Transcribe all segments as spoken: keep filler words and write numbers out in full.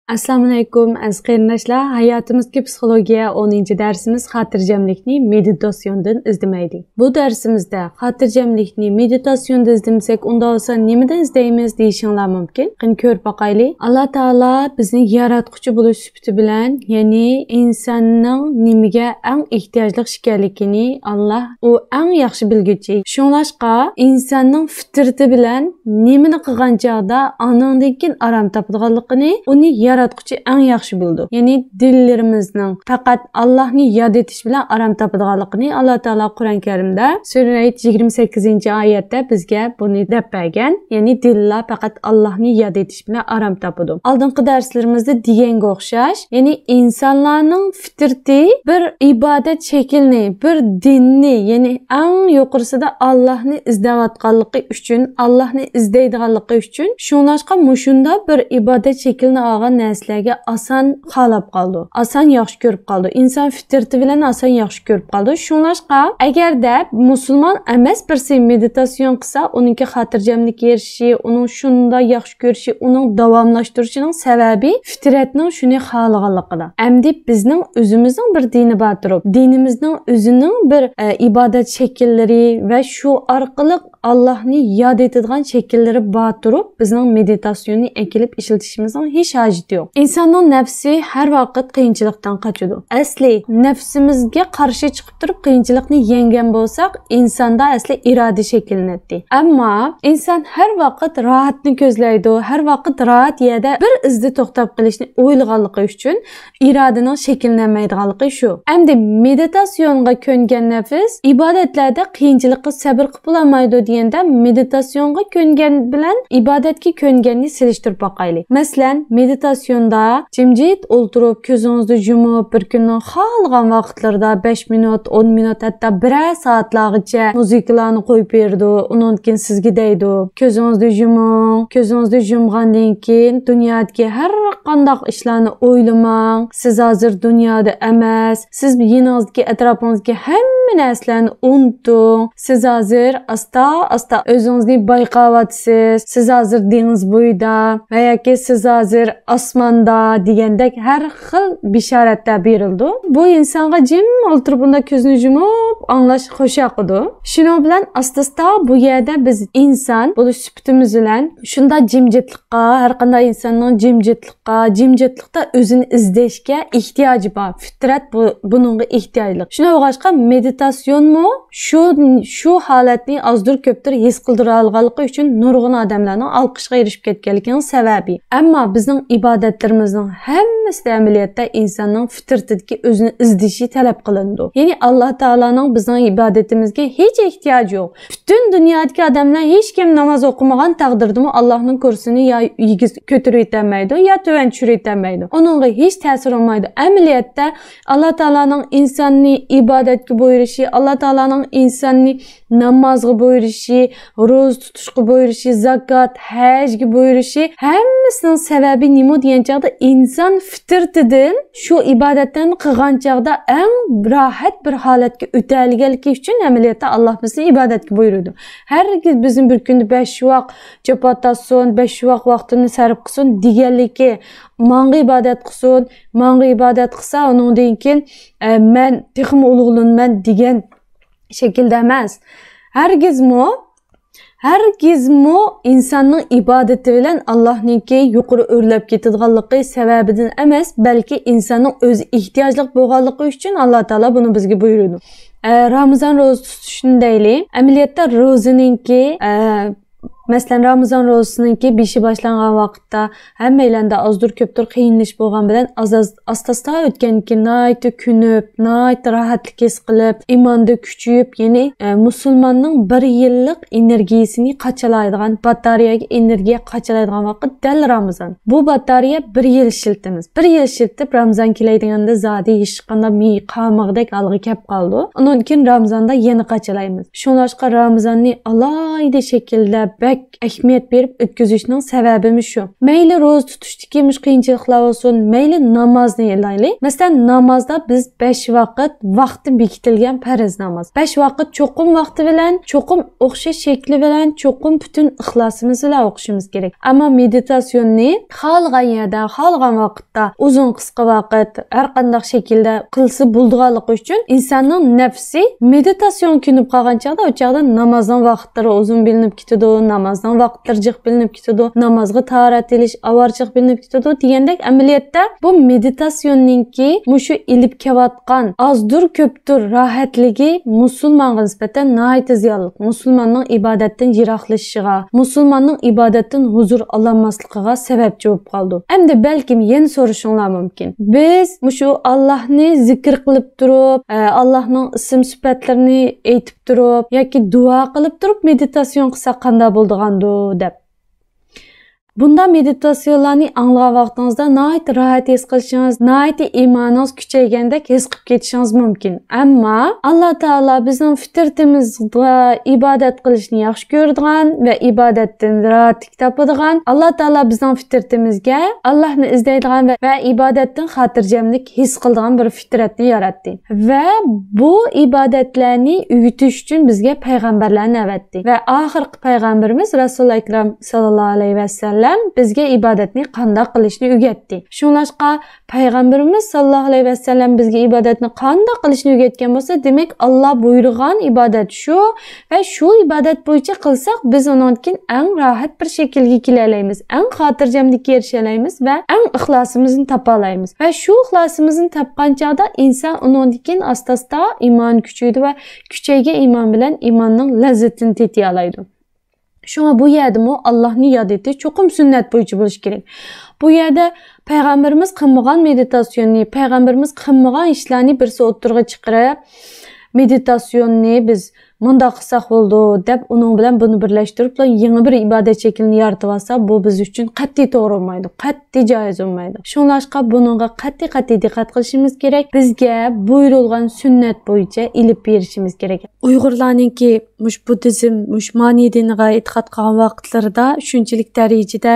ئەسسالامۇئەلەيكۇم، ئەزىز قېرىنداشلار. ھاياتىمىزدىكى پسىخولوگىيە ئونىنچى دەرسىمىز خاتىرجەملىكنى مېدىتاتسىيوندىن ئىزدىمەيلى. بۇ دەرسىمىزدە خاتىرجەملىكنى مېدىتاتسىيوندا ئىزدىمىسەك، ئۇنداق بولسا نېمىدىن ئىزدەيمىز دېيىشىڭلار مۇمكىن. قېنى كۆرۈپ باقايلى. ئاللا تائالا بىزنى ياراتقۇچى بولۇش سۈپىتى بىلەن، يەنى ئىنساننىڭ نېمىگە ئەڭ ئېھتىياجلىق ئىكەنلىكىنى ئاللا ئۇ ئەڭ ياخشى بىلگۈچى. شۇڭلاشقا ئىنساننىڭ پىترىتى بىلەن نېمىنى قىلغان چاغدا ئانىڭدىن كېيىن ئارام تاپىدىغانلىقىنى، ئۇنى ياراتقۇچى ئەڭ ياخشى بىلىدۇ. يەنى دىللىرىمىزنىڭ پەقەت ئاللاھنى ياد ئېتىش بىلەن ئارام تاپىدىغانلىقىنى ئاللا تائالا قۇرئان كەرىمدە سۈرە رەئد يىگىرمە سەككىزىنچى ئايەتتە بىزگە بۇنى دەپ بەرگەن. يەنى دىللار پەقەت ئاللاھنى ياد ئېتىش بىلەن ئارام تاپىدۇ. ئالدىنقى دەرسلىرىمىزدە دېگەنگە ئوخشاش، يەنى ئىنسانلارنىڭ پىترىتى بىر ئىبادەت شەكلىنى، بىر دىننى، يەنى ئەڭ يۇقىرىسىدا ئاللاھنى ئىزدەۋاتقانلىقى ئۈچۈن، ئاللاھنى ئىزدەيدىغانلىقى ئۈچۈن، شۇڭلاشقا مۇشۇنداق بىر ئىبادەت شەكلىنى ئالغان نەرسىلەرگە ئاسان خالاپ قالىدۇ، ئاسان ياخشى كۆرۈپ قالىدۇ. ئىنسان پىترىتى بىلەن ئاسان ياخشى كۆرۈپ قالىدۇ. شۇڭلاشقا، ئەگەردە مۇسۇلمان ئەمەس بىرسى مېدىتاتسىيون قىلسا، ئۇنىڭكى خاتىرجەملىك ئېرىشىشى، ئۇنىڭ شۇنداق ياخشى كۆرۈشى، ئۇنىڭ داۋاملاشتۇرۇشىنىڭ سەۋەبى پىترەتنىڭ شۇنى خالىغانلىقىدا. ئەمدى بىزنىڭ ئۆزىمىزنىڭ بىر دىنى بار تۇرۇپ، دىنىمىزنىڭ ئۆزىنىڭ بىر، ئە، ئىبادەت شەكىللىرى ۋە شۇ ئارقىلىق ئاللاھنى ياد ئېتىدىغان شەكىللىرى بار تۇرۇپ، بىزنىڭ مېدىتاتسىيوننى ئەكېلىپ ئىشلىتىشىمىزنىڭ ھېچ ھاجىتى يوق. ئىنساننىڭ نەپسى ھەر ۋاقىت قىيىنچىلىقتىن قاچىدۇ. ئەسلى نەپسىمىزگە قارشى چىقىپ تۇرۇپ قىيىنچىلىقنى يەڭگەن بولساق، ئىنساندا ئەسلى ئىرادە شەكىللىنەتتى. ئەمما ئىنسان ھەر ۋاقىت راھەتنى كۆزلەيدۇ، ھەر ۋاقىت راھەت يەردە بىر ئىزدا توختاپ قېلىشنى ئويلىغانلىقى ئۈچۈن ئىرادىنىڭ شەكىللەنمەيدىغانلىقى شۇ. ئەمدى مېدىتاتسىيونغا كۆنگەن نەپس ئىبادەتلەردە قىيىنچىلىققا سەبر قىلىپ بولالمايدۇ دېگەندە، مېدىتاتسىيونغا كۆنگەن بىلەن ئىبادەتكە كۆنگەننى سېلىشتۇرۇپ باقايلى. مەسىلەن، مېدىتاتسىيوندا جىمجىت ئولتۇرۇپ، كۆزىڭىزنى يۇمۇپ، بىر كۈننىڭ خالىغان ۋاقىتلىرىدا بەش مىنۇت، ئون مىنۇت، ھەتتا بىرەر سائەتلەرگىچە مۇزىكىلارنى قويۇپ بېرىدۇ. ئۇنىڭدىن كېيىن سىزگە دەيدۇ، كۆزىڭىزنى يۇمۇڭ. كۆزىڭىزنى يۇمغاندىن كېيىن دۇنيادىكى ھەر قانداق ئىشلارنى ئويلىماڭ. سىز ھازىر دۇنيادا ئەمەس. سىز يېنىڭىزدىكى، ئەتراپىڭىزدىكى ھەممە نەرسىلەرنى ئۇنتۇڭ. سىز ھازىر ئاستا-ئاستا ئۆزىڭىزنى بايقاۋاتىسىز. سىز ھازىر دېڭىز بويىدا ۋە ياكى سىز ھازىر ئاسماندا دېگەندەك ھەر خىل بېشارەتلەر بېرىلىدۇ. بۇ ئىنسانغا جىم ئولتۇرۇپ، ئۇنداق كۆزىنى يۇمۇپ ئاڭلاش خوش ياقىدۇ. شۇنىڭ بىلەن ئاستا-ئاستا بۇ يەردە بىز ئىنسان بولۇش سۈپىتىمىز بىلەن شۇنداق جىمجىتلىققا، ھەر قانداق ئىنساننىڭ جىمجىتلىققا، جىمجىتلىقتا ئۆزىنى ئىزدەشكە ئېھتىياجى بار. پىترەت بۇ، بۇنىڭغا ئېھتىياجلىق. شۇنىڭغا ئوخشاشقا مېدىتاتسىيونمۇ شۇ، شۇ ھالەتنى ئازدۇر كۆپتۇر ھېس قىلدۇرالىغانلىقى ئۈچۈن نۇرغۇن ئادەملەرنىڭ ئالقىشقا ئېرىشىپ كەتكەنلىكىنىڭ سەۋەبى. ئەمما بىزنىڭ ئىبادەتلىرىمىزنىڭ ھەممىسىدە ئەمەلىيەتتە ئىنساننىڭ پىترىتىدىكى ئۆزىنى ئىزدىشى تەلەپ قىلىنىدۇ. يەنى ئاللا تائالانىڭ بىزنىڭ ئىبادىتىمىزگە ھېچ ئېھتىياجى يوق. پۈتۈن دۇنيادىكى ئادەملەر ھېچكىم ناماز ئوقۇمىغان تەقدىردىمۇ ئاللانىڭ كۇرسىنى يا ئېگىز كۆتۈرۈۋېتەلمەيدۇ، يا تۆۋەن چۈشۈرۈۋېتەلمەيدۇ. ئۇنىڭغا ھېچ تەسىر بولمايدۇ. ئەمەلىيەتتە ئاللا تائالانىڭ ئىنساننى ئىبادەتكە بۇيرۇشى، ئاللا تائالانىڭ ئىنساننى نامازغا بۇيرۇشى، روزا تۇتۇشقا بۇيرۇشى، زاكات، ھەجگە بۇيرۇشى، ھەممىسىنىڭ سەۋەبى نېمە دېگەن چاغدا، ئىنسان پىترىتىدىن شۇ ئىبادەتلەرنى قىلغان چاغدا ئەڭ راھەت بىر ھالەتكە ئۆتەلىگەنلىكى ئۈچۈن ئەمەلىيەتتە ئاللا بىزنى ئىبادەتكە بۇيرۇيدۇ. ھەرگىز بىزنى بىر كۈندە بەش ۋاق جاپا تارتسۇن، بەش ۋاق ۋاقتىنى سەرپ قىلسۇن دېگەنلىكى، ماڭا ئىبادەت قىلسۇن، ماڭا ئىبادەت قىلسا، ئۇنىڭدىن كېيىن، ئە، مەن تېخىمۇ ئۇلۇغلىنىمەن دېگەن شەكىلدە ئەمەس. ھەرگىزمۇ، ھەرگىزمۇ ئىنساننىڭ ئىبادىتى بىلەن ئاللانىڭكى يۇقىرى ئۆرلەپ كېتىدىغانلىقى سەۋەبىدىن ئەمەس، بەلكى ئىنساننىڭ ئۆزى ئېھتىياجلىق بولغانلىقى ئۈچۈن ئاللا تائالا بۇنى بىزگە بۇيرۇيدۇ. ئە، رامىزان روزا تۇتۇشنى دەيلى. ئەمەلىيەتتە روزىنىڭكى، ئە، مەسىلەن، رامىزان روزىسىنىڭكى بېشى باشلانغان ۋاقىتتا ھەممەيلەندە ئازدۇر كۆپتۇر قىينىلىش بولغان بىلەن ئاز-، ئاز-، ئاستا-ئاستا ئۆتكەندىن كېيىن ناھايىتى كۆنۈپ، ناھايىتى راھەتلىك ھېس قىلىپ، ئىماندا كۈچىيىپ، يەنى، ئە، مۇسۇلماننىڭ بىر يىللىق ئېنېرگىيىسىنى قاچالايدىغان، باتارېيەگە ئېنېرگىيە قاچالايدىغان ۋاقىت دەل رامىزان. بۇ باتارېيە بىر يىل ئىشلىتىمىز. بىر يىل ئىشلىتىپ، رامىزان كېلەي دېگەندە زادى ھېچقانداق مېيى قالمىغۇدەك ھالغا كەپ قالىدۇ. ئۇنىڭدىن كېيىن رامىزاندا يەنە قاچىلايمىز. شۇڭلاشقا رامىزاننى ئالاھىدە شەكىلدە بەك ئەھمىيەت بېرىپ ئۆتكۈزۈشنىڭ سەۋەبىمۇ شۇ. مەيلى روزا تۇتۇشتىكى مۇشۇ قىيىنچىلىقلار بولسۇن، مەيلى نامازنى ئالايلى. مەسىلەن، نامازدا بىز بەش ۋاقىت ۋاقتى بېكىتىلگەن پەرز ناماز. بەش ۋاقىت چوقۇم ۋاقتى بىلەن، چوقۇم ئوخشاش شەكلى بىلەن، چوقۇم پۈتۈن ئىخلاسىمىز بىلەن ئوقۇشىمىز كېرەك. ئەمما مېدىتاتسىيوننى خالىغان يەردە، خالىغان ۋاقىتتا، ئۇزۇن قىسقا ۋاقىت، ھەر قانداق شەكىلدە قىلسا بولىدىغانلىقى ئۈچۈن ئىنساننىڭ نەپسى مېدىتاتسىيونغا كۆنۈپ قالغان چاغدا، ئۇ چاغدا نامازنىڭ ۋاقىتلىرى ئۇزۇن بىلىنىپ كېتىدۇ، نامازنىڭ ۋاقىتلىرى جىق بىلىنىپ كېتىدۇ، نامازغا تاھارەت ئېلىش ئاۋارىچىلىق بىلىنىپ كېتىدۇ دېگەندەك، ئەمەلىيەتتە بۇ مېدىتاتسىيوننىڭكى مۇشۇ ئېلىپ كېلىۋاتقان ئازدۇر كۆپتۇر راھەتلىكى مۇسۇلمانغا نىسبەتەن ناھايىتى زىيانلىق. مۇسۇلماننىڭ ئىبادەتتىن يىراقلىشىشىغا، مۇسۇلماننىڭ ئىبادەتتىن ھۇزۇر ئالالماسلىقىغا سەۋەبچى بولۇپ قالىدۇ. ئەمدى بەلكىم يەنە سورىشىڭلار مۇمكىن. بىز مۇشۇ ئاللاھنى زىكىر قىلىپ تۇرۇپ، ئە، ئاللاھنىڭ ئىسىم سۈپەتلىرىنى ئېيتىپ تۇرۇپ ياكى دۇئا قىلىپ تۇرۇپ مېدىتاتسىيون قىلساق قانداق بولىدىغاندۇ دەپ. بۇنداق مېدىتاتسىيونلارنى ئاڭلىغان ۋاقتىڭىزدا ناھايىتى راھەت ھېس قىلىشىڭىز، ناھايىتى ئىمانىڭىز كۈچەيگەندەك ھېس قىلىپ كېتىشىڭىز مۇمكىن. ئەمما ئاللا تائالا بىزنىڭ فىترىتىمىزغا ئىبادەت قىلىشنى ياخشى كۆرىدىغان ۋە ئىبادەتتىن راھەتلىك تاپىدىغان، ئاللا تائالا بىزنىڭ فىترىتىمىزگە ئاللاھنى ئىزدەيدىغان ۋە، ۋە ئىبادەتتىن خاتىرجەملىك ھېس قىلىدىغان بىر فىترەتنى ياراتتى. ۋە بۇ ئىبادەتلەرنى ئۆگىتىش ئۈچۈن بىزگە پەيغەمبەرلەرنى ئەۋەتتى. ۋە ئاخىرقى پەيغەمبىرىمىز رەسۇل ئەكرەم ساللاللاھۇ ئەلەيھى ۋەسەللەم بىزگە ئىبادەتنى قانداق قىلىشنى ئۆگەتتى. شۇڭلاشقا پەيغەمبىرىمىز ساللاللاھۇ ئەلەيھى ۋەسەللەم بىزگە ئىبادەتنى قانداق قىلىشنى ئۆگەتكەن بولسا، دېمەك، ئاللا بۇيرۇغان ئىبادەت شۇ ۋە شۇ ئىبادەت بويىچە قىلساق، بىز ئۇنىڭدىن كېيىن ئەڭ راھەت بىر شەكىلگە كېلەلەيمىز، ئەڭ خاتىرجەملىككە ئېرىشەلەيمىز ۋە ئەڭ ئىخلاسىمىزنى تاپالايمىز. ۋە شۇ ئىخلاسىمىزنى تاپقان چاغدا ئىنسان ئۇنىڭدىن كېيىن ئاستا-ئاستا ئىمان كۈچىيىدۇ ۋە كۈچەيگەن ئىمان بىلەن ئىماننىڭ لەززىتىنى تېتىيالايدۇ. شۇڭا بۇ يەردىمۇ ئاللاھنى ياد ئېتىش چوقۇم سۈننەت بويىچە بولۇشى كېرەك. بۇ يەردە پەيغەمبىرىمىز قىلمىغان مېدىتاتسىيوننى، پەيغەمبىرىمىز قىلمىغان ئىشلارنى بىرسى ئوتتۇرىغا چىقىرىپ، مېدىتاتسىيوننى بىز مۇنداق قىلساق بولىدۇ دەپ، ئۇنىڭ بىلەن بۇنى بىرلەشتۈرۈپ، يېڭى بىر ئىبادەت شەكلىنى يارىتىۋالسا، بۇ بىز ئۈچۈن قەتئىي توغرا بولمايدۇ، قەتئىي جايىز بولمايدۇ. شۇڭلاشقا بۇنىڭغا قەتئىي، قەتئىي دىققەت قىلىشىمىز كېرەك. بىزگە بۇيرۇلغان سۈننەت بويىچە ئېلىپ بېرىشىمىز كېرەك. ئۇيغۇرلارنىڭكى مۇشۇ بۇددىزم، مۇشۇ مانى دىنىغا ئېتىقاد قىلغان ۋاقىتلىرىدا شۇنچىلىك دەرىجىدە،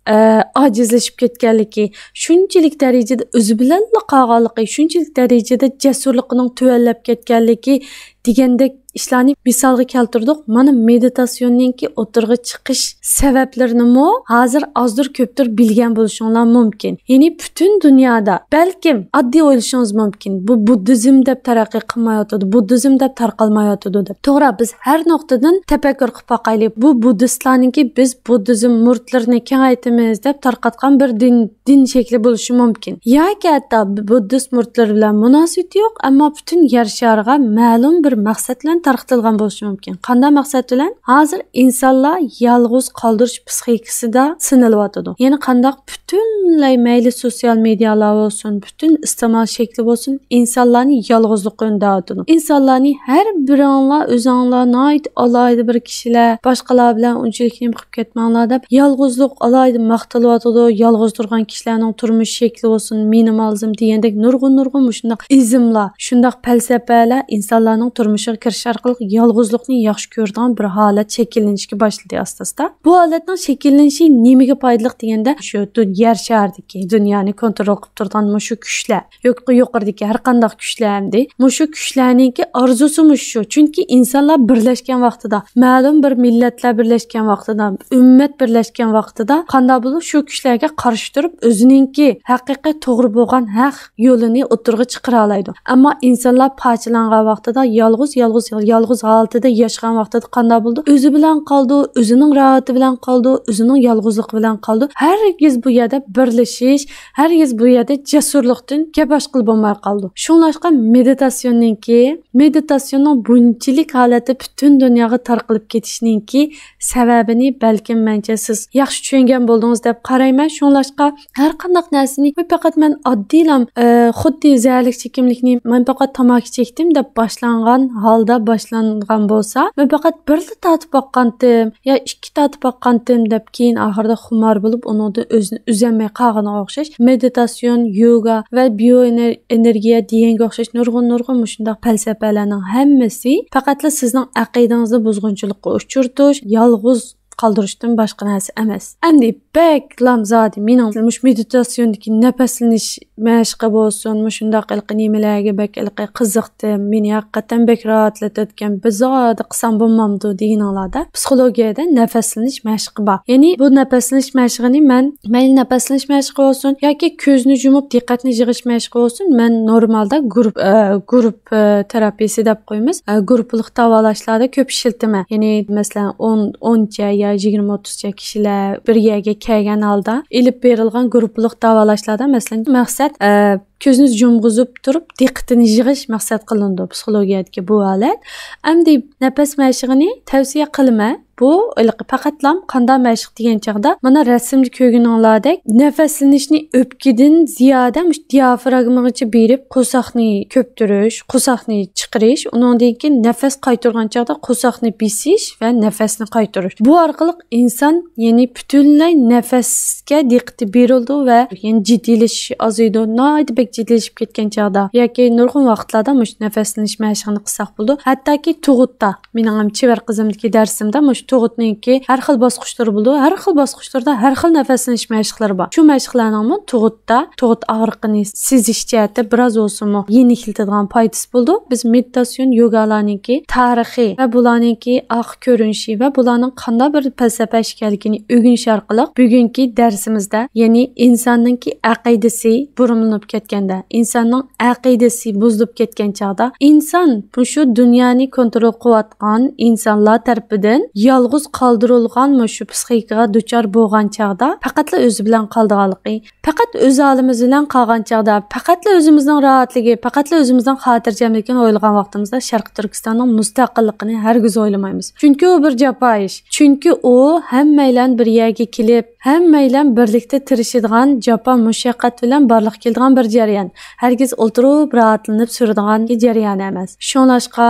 ئە، ئاجىزلىشىپ كەتكەنلىكى، شۇنچىلىك دەرىجىدە ئۆزى بىلەنلا قالغانلىقى، شۇنچىلىك دەرىجىدە جەسۇرلۇقىنىڭ تۆۋەنلەپ كەتكەنلىكى دېگەندەك ئىشلارنى مىسالغا كەلتۈردۇق. مانا مېدىتاتسىيوننىڭكى ئوتتۇرىغا چىقىش سەۋەبلىرىنىمۇ ھازىر ئازدۇر كۆپتۇر بىلگەن بولۇشۇڭلار مۇمكىن. يەنى پۈتۈن دۇنيادا، بەلكىم ئاددىي ئويلىشىڭىز مۇمكىن، بۇ بۇددىزم دەپ تەرەققىي قىلمايۋاتىدۇ، بۇددىزم دەپ تارقالمايۋاتىدۇ دەپ. توغرا، بىز ھەر نۇقتىدىن تەپەككۇر قىلىپ باقايلى. بۇ بۇددىستلارنىڭكى بىز بۇددىزم مۇرىتلىرىنى كېڭەيتىمىز دەپ تارقاتقان بىر دىن، دىن شەكلى بولۇشى مۇمكىن. ياكى ھەتتا بۇددىست مۇرىتلىرى بىلەن مۇناسىۋىتى يوق، ئەمما پۈتۈن يەر شارىغا مەلۇم بىر مەقسەت بىلەن تارقىتىلغان بولۇشى مۇمكىن. قانداق مەقسەت بىلەن؟ ھازىر ئىنسانلار يالغۇز قالدۇرۇش پسىخىكىسىدا سىنىلىۋاتىدۇ. يەنى قانداق پۈتۈنلەي مەيلى سوتسىيال مېدىيالار بولسۇن، پۈتۈن ئىستېمال شەكلى بولسۇن، ئىنسانلارنى يالغۇزلۇققا ئۈندەۋاتىدۇ. ئىنسانلارنى ھەر بىرىڭلار ئۆزۈڭلار ناھايىتى ئالاھىدە بىر كىشىلەر، باشقىلار بىلەن ئۇنچىلىك نېمە قىلىپ كەتمەڭلار دەپ، يالغۇزلۇق ئالاھىدە ماختىلىۋاتىدۇ. يالغۇز تۇرغان كىشىلەرنىڭ تۇرمۇش شەكلى بولسۇن، مىنىمالىزم دېگەندەك نۇرغۇن، نۇرغۇن مۇشۇنداق ئىزملار، شۇنداق پەلسەپىلەر ئىنسانلارنىڭ تۇرمۇشىغا كىرىش ئارقىلىق يالغۇزلۇقنى ياخشى كۆرىدىغان بىر ھالەت شەكىللىنىشكە باشلىدى ئاستا-ئاستا. بۇ ھالەتنىڭ شەكىللىنىشى نېمىگە پايدىلىق دېگەندە، شۇ دۇن-، يەر شارىدىكى دۇنيانى كونترول قىلىپ تۇرىدىغان مۇشۇ كۈچلەر، يۇق-، يۇقىرىدىكى ھەر قانداق كۈچلەر ئەمدى. مۇشۇ كۈچلەرنىڭكى ئارزۇسىمۇ شۇ. چۈنكى ئىنسانلار بىرلەشكەن ۋاقتىدا، مەلۇم بىر مىللەتلەر بىرلەشكەن ۋاقتىدا، ئۈممەت بىرلەشكەن ۋاقتىدا قانداق بولۇپ شۇ كۈچلەرگە قارشى تۇرۇپ، ئۆزىنىڭكى ھەقىقىي توغرا بولغان ھەق يولىنى ئوتتۇرىغا چىقىرالايدۇ. ئەمما ئىنسانلار پارچىلانغان ۋاقتىدا، يالغۇز، يالغۇز، يالغۇز ھالىتىدە ياشىغان ۋاقتىدا قانداق بولىدۇ؟ ئۆزى بىلەن قالىدۇ، ئۆزىنىڭ راھىتى بىلەن قالىدۇ، ئۆزىنىڭ يالغۇزلۇقى بىلەن قالىدۇ. ھەرگىز بۇ يەردە بىرلىشىش، ھەرگىز بۇ يەردە جەسۇرلۇقتىن گەپ ئاچقىلى بولماي قالىدۇ. شۇڭلاشقا مېدىتاتسىيوننىڭكى، مېدىتاتسىيوننىڭ بۇنچىلىك ھالەتتە پۈتۈن دۇنياغا تارقىلىپ كېتىشىنىڭكى سەۋەبىنى بەلكىم مەنچە سىز ياخشى چۈشەنگەن بولدىڭىز دەپ قارايمەن. شۇڭلاشقا ھەر قانداق نەرسىنى، مەن پەقەت مەن ئاددىيلا، ئە، خۇددى زەھەرلىك چېكىملىكنى، مەن پەقەت تاماكا چەكتىم دەپ باشلانغان ھالدا باشلانغان بولسا، مەن پەقەت بىرلا تارتىپ باققانتىم يا ئىككى تارتىپ باققانتىم دەپ كېيىن ئاخىرىدا خۇمار بولۇپ، ئۇنىڭدىن ئۆزىنى ئۈزەلمەي قالغىنىغا ئوخشاش. مېدىتاتسىيون، يوگا ۋە بىيو ئېنېر-، ئېنېرگىيە دېگەنگە ئوخشاش نۇرغۇن، نۇرغۇن مۇشۇنداق پەلسەپىلەرنىڭ ھەممىسى پەقەتلا سىزنىڭ ئەقىدىڭىزنى بۇزغۇنچىلىققا ئۇچرىتىش، يالغۇز قالدۇرۇشتىن باشقا نەرسە ئەمەس. ئەمدى بەكلام زادى مېنىڭ مۇشۇ مېدىتاتسىيوندىكى نەپەسلىنىش مەشقى بولسۇن، مۇشۇنداق ھېلىقى نېمىلەرگە بەك ھېلىقى قىزىقتىم. مېنى ھەقىقەتەن بەك راھەتلىتىدىكەن، بىر زادى قىلسام بولمامدۇ دېگىنىڭلاردا پسىخولوگىيەدە نەپەسلىنىش مەشقى بار. يەنى بۇ نەپەسلىنىش مەشقىنى مەن مەيلى نەپەسلىنىش مەشقى بولسۇن ياكى كۆزنى يۇمۇپ دىققەتنى يىغىش مەشقى بولسۇن، مەن نورمالدا گۇرۇپ، ئە، گۇرۇپ، ئە، تېراپىيىسى دەپ قويىمىز. ئە، گۇرۇپپىلىق داۋالاشلاردا كۆپ ئىشلىتىمەن. يەنى مەسىلەن، ئون، ئونچە يا يىگىرمە، ئوتتۇزچە كىشىلەر بىر يەرگە كەلگەن ھالدا ئېلىپ بېرىلغان گۇرۇپپىلىق داۋالاشلاردا، مەسىلەن، مەقسەت، ئە، كۆزنى يۇمغۇزۇپ تۇرۇپ دىققىتىنى يىغىش مەقسەت قىلىنىدۇ پسىخولوگىيەدىكى بۇ ھالەت. ئەمدى نەپەس مەشىقىنى تەۋسىيە قىلىمەن. بۇ ھېلىقى پەقەتلام قانداق مەشىق دېگەن چاغدا، مانا رەسىمدە كۆرگىنىڭلاردەك نەپەسلىنىشنى ئۆپكىدىن زىيادە مۇشۇ دىئافراگمىغىچە بېرىپ، قورساقنى كۆپتۈرۈش، قورساقنى چىقىرىش، ئۇنىڭدىن كېيىن نەپەس قايتۇرغان چاغدا قورساقنى بېسىش ۋە نەپەسنى قايتۇرۇش. بۇ ئارقىلىق ئىنسان، يەنى پۈتۈنلەي نەپەسكە دىققىتى بېرىلىدۇ ۋە يەنى جىددىيلىشىش ئازىيىدۇ. ناھايىتى بەك جىددىيلىشىپ كەتكەن چاغدا ياكى نۇرغۇن ۋاقىتلاردا مۇشۇ نەپەسلىنىش مەشىقىنى قىلساق بولىدۇ. ھەتتاكى تۇغۇتتا، مېنىڭ ھەم چېۋەر قىزىمدىكى دەرسىمدە مۇشۇ تۇغۇتنىڭكى ھەر خىل باسقۇچلىرى بولىدۇ. ھەر خىل باسقۇچلىرىدا ھەر خىل نەپەسلىنىش مەشىقلىرى بار. شۇ مەشىقلەرنىڭمۇ تۇغۇتتا، تۇغۇت ئاغرىقىنى سېزىش جەھەتتە بىراز بولسىمۇ يېنىكلىتىدىغان پايدىسى بولىدۇ. بىز مېدىتاتسىيون يوگالارنىڭكى تارىخى ۋە بۇلارنىڭكى ئارقا كۆرۈنۈشى ۋە بۇلارنىڭ قانداق بىر پەلسەپە ئىكەنلىكىنى ئۆگىنىش ئارقىلىق بۈگۈنكى دەرسىمىزدە، يەنى ئىنساننىڭكى ئەقىدىسى بۇرمىلىنىپ كەتكەندە، ئىنساننىڭ ئەقىدىسى بۇزۇلۇپ كەتكەن چاغدا، ئىنسان مۇشۇ دۇنيانى كونترول قىلىۋاتقان ئىنسانلار تەرىپىدىن يالغۇز قالدۇرۇلغان مۇشۇ پسىخىكىغا دۇچار بولغان چاغدا پەقەتلا ئۆزى بىلەن قالىدىغانلىقى، پەقەت ئۆز ھالىمىز بىلەن قالغان چاغدا، پەقەتلا ئۆزىمىزنىڭ راھەتلىكى، پەقەتلا ئۆزىمىزنىڭ خاتىرجەملىكىنى ئويلىغان ۋاقتىمىزدا شەرقىي تۈركىستاننىڭ مۇستەقىللىقىنى ھەرگىز ئويلىمايمىز. چۈنكى ئۇ بىر جاپا ئىش. چۈنكى ئۇ ھەممەيلەن بىر يەرگە كېلىپ، ھەممەيلەن بىرلىكتە تىرىشىدىغان، جاپا مۇشەققەت بىلەن بارلىققا كېلىدىغان بىر جەريان. ھەرگىز ئولتۇرۇپ راھەتلىنىپ سۈرىدىغان جەريان ئەمەس. شۇڭلاشقا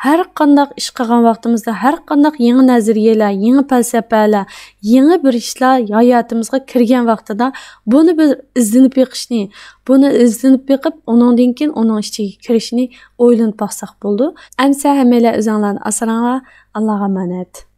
ھەر قانداق ئىش قىلغان ۋاقتىمىزدا، ھەر قانداق يېڭى نەزەرىيەلەر، يېڭى پەلسەپەلەر، يېڭى بىر ئىشلار ھاياتىمىزغا كىرگەن ۋاقتىدا بۇنى بىر ئىزدىنىپ بېقىشنى، بۇنى ئىزدىنىپ بېقىپ، ئۇنىڭدىن كېيىن ئۇنىڭ ئىچىگە كىرىشنى ئويلىنىپ باقساق بولىدۇ. ئەمسە ھەممەيلەن ئۆزۈڭلارنى ئاسراڭلار. ئاللاغا ئامانەت.